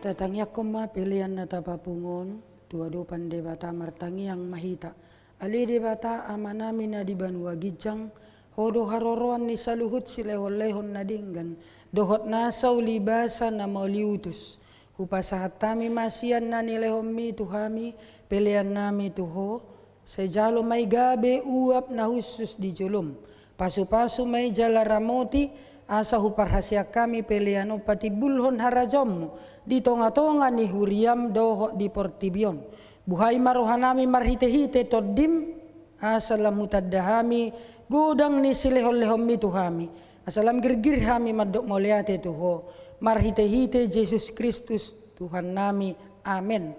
Tatangiangkon ma pelean na tapapungu on tu adopan Debata. Martangiang ma hita. Ale Debata, Amanami na di banua ginjang, Ho do haroroan ni saluhut silehonlehon na denggan dohot nasa ulibasa na mauliutus. Hupasahat hami ma sian na nilehonMi tu hami peleannami tu Ho. Sai jalo ma i gabe uap na hushus di joloM. Pasupasu ma i jala ramoti, asa huparhaseang hami pelean on patimbulhon harajaonMu di tongatonga ni huriaM dohot di portibi on. Buhai ma rohanami marhitehite TondiM, asa lam hutanda hami godang ni silehonlehonMi tu hami, asa lam girgir hami mandok mauliate tu Ho, marhitehite Jesus Kristus Tuhannami. Amen.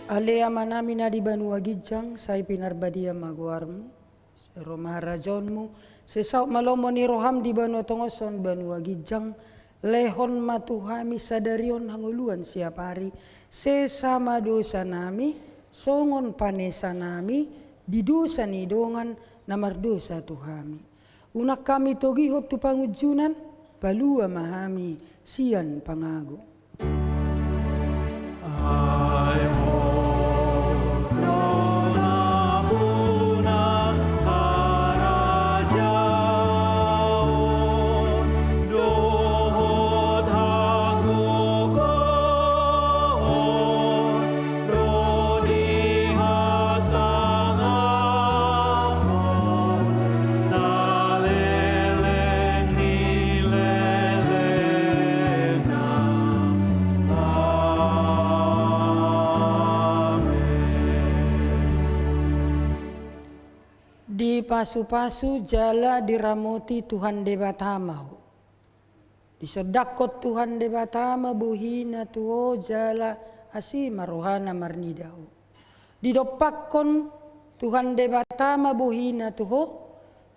Ale Amanami na di banua ginjang, sai pinarbadia ma goarMu, sai ro ma harajaonMu, sai saut ma lomo ni rohaM di banua tonga on songon banua ginjang. Lehon ma tu hami sadari on hangoluan siapari. Sesa ma dosanami, songon panesanami di dosa ni dongan na mardosa tu hami. Unang hami togihon tu pangunjunan, palua ma hami sian pangago. Dipasupasu jala diramoti Tuhan Debata ma ho. Disondangkon Tuhan Debata ma bohiNa tu ho jala asi ma rohaNa marnida ho. Didompakkon Tuhan Debata ma bohiNa tu ho,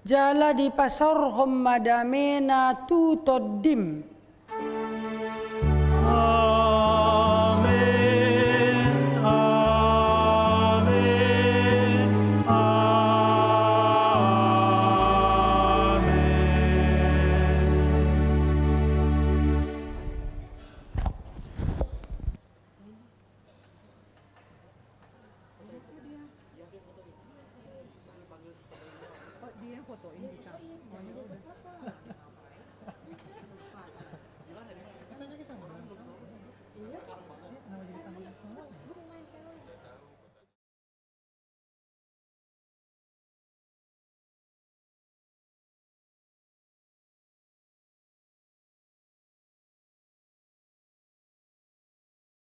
jala dipasaorhon ma dameNa tu tondim.